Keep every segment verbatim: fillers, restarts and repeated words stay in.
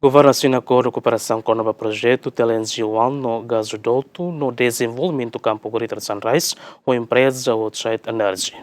Governu asina akordu kooperasaun kona-ba projetu T L N G One no gazodutu no dezenvolvimentu kampu Greater Sunrise ho empreza Woodside Energy.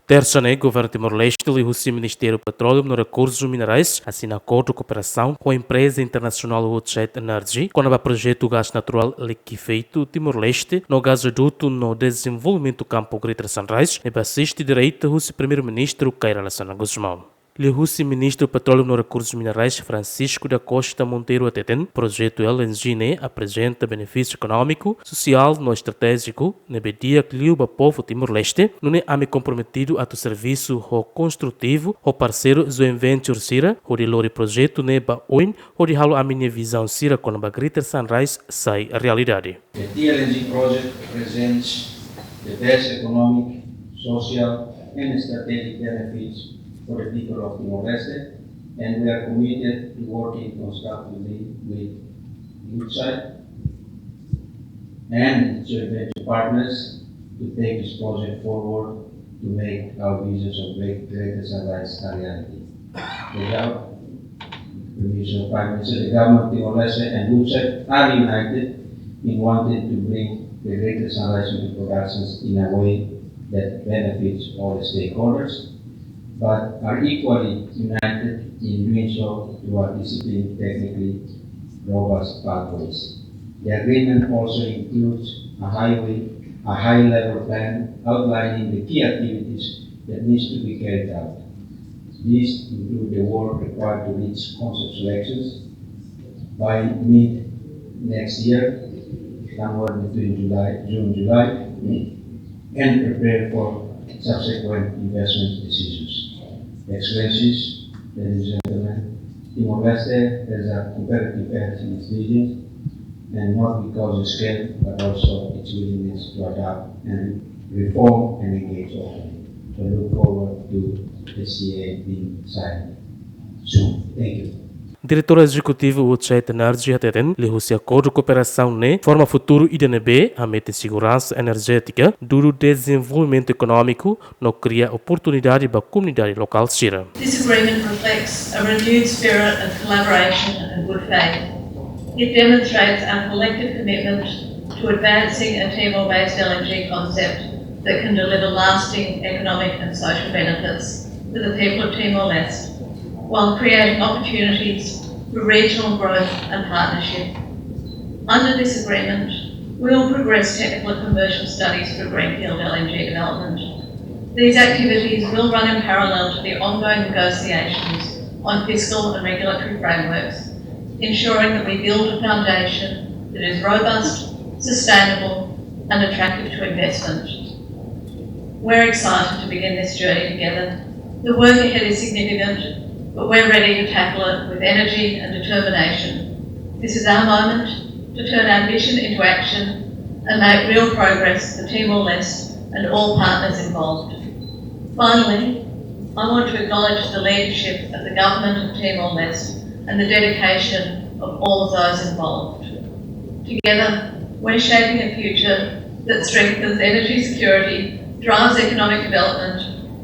Tersa ne'e, Governu Timor-Leste liuhusi Ministériu Petróleu no Rekursu Minerais asina akordu kooperasaun ho empreza internasionál Woodside Energy kona-ba projetu gás naturál likifeitu Timor-Leste no gazodutu no dezenvolvimentu kampu Greater Sunrise, ne'ebé asiste direta husi Primeiru-Ministru Kay Rala Xanana Gusmão. Liuhusi Ministru Petróleu no Rekursu Minerais Francisco da Costa Monteiro hateten, projetu L N G ne'e aprezenta benefísiu ekonómiku, sosiál no estratéjiku ne'ebé di'ak liu ba povu Timor-Leste, nune'e ami komprometidu atu servisu ho konstrutivu ho parseiru joint venture sira hodi lori projetu ne'e ba oin, hodi halo ami-nia vizaun sira kona-ba Greater Sunrise sai realidade. The T L N G project presents the best economic, social, and strategic benefits for the people of Timor-Leste, and we are committed to working constructively with Woodside and its joint venture partners to take this project forward to make our visions of Great-, Greater Sunrise a reality. The gov-, Prime Minister, the government of Timor-Leste and Woodside are united in wanting to bring the Greater Sunrise into productions in a way that benefits all the stakeholders, but are equally united in doing so through a disciplined, technically robust pathways. The agreement also includes a highway, a high-level plan outlining the key activities that needs to be carried out. These include the work required to reach concept selections by mid next year, somewhere between July, June, July, and prepare for subsequent investment decisions. Excellencies, ladies and gentlemen, Timor-Leste has a competitive edge in its region, and not because of scale, but also its willingness to adapt and reform and engage openly. So look forward to the C A being signed soon. Thank you. Diretór Ezekutivu Woodside Energy hateten, liuhusi akordu kooperasaun ne'e forma futuru ida ne'ebé hametin seguransa enerjétika, dudu dezenvolvimentu ekonómiku, no kria oportunidade ba komunidade lokál sira. This agreement reflects a renewed spirit of collaboration and good faith. It demonstrates our collective commitment to advancing a Timor-based L N G concept that can deliver lasting economic and social benefits for the people of Timor-Leste, while creating opportunities for regional growth and partnership. Under this agreement, we will progress technical and commercial studies for greenfield L N G development. These activities will run in parallel to the ongoing negotiations on fiscal and regulatory frameworks, ensuring that we build a foundation that is robust, sustainable, and attractive to investment. We're excited to begin this journey together. The work ahead is significant, but we're ready to tackle it with energy and determination. This is our moment to turn ambition into action and make real progress for Timor-Leste and all partners involved. Finally, I want to acknowledge the leadership of the Government of Timor-Leste and the dedication of all of those involved. Together, we're shaping a future that strengthens energy security, drives economic development,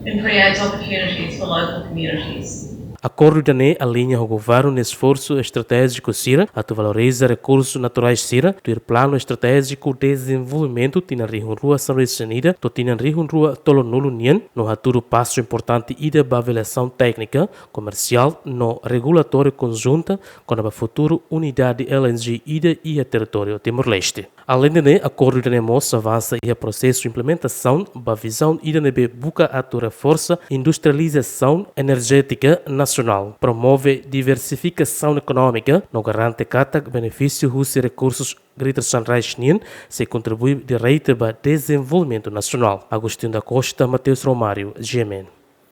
and creates opportunities for local communities. Akordu ida-ne'e aliña ho governu nia esforsu estratéjiku sira atu valoriza rekursu naturais sira, tuir Planu Estratéjiku Dezenvolvimentu tinan rihun rua sanulu-resin-ida to'o tinan rihun rua tolunulu nian, no hatudu pasu importante ida ba avaliasaun téknika, komersiál no regulatória konjunta kona-ba futuru unidade L N G ida iha territóriu Timor-Leste. Aleinde ne'e, akordu ida-ne'e mós avansa iha prosesu implementasaun ba vizaun ida ne'ebé buka atu reforsa industrializasaun enerjétika nasionál, promove diversifikasaun ekonómika no garante katak benefísiu husi rekursus Greater Sunrise nian sei kontribui direta ba dezenvolvimentu nasionál. Agostinho da Costa, Mateus Romário, G M N.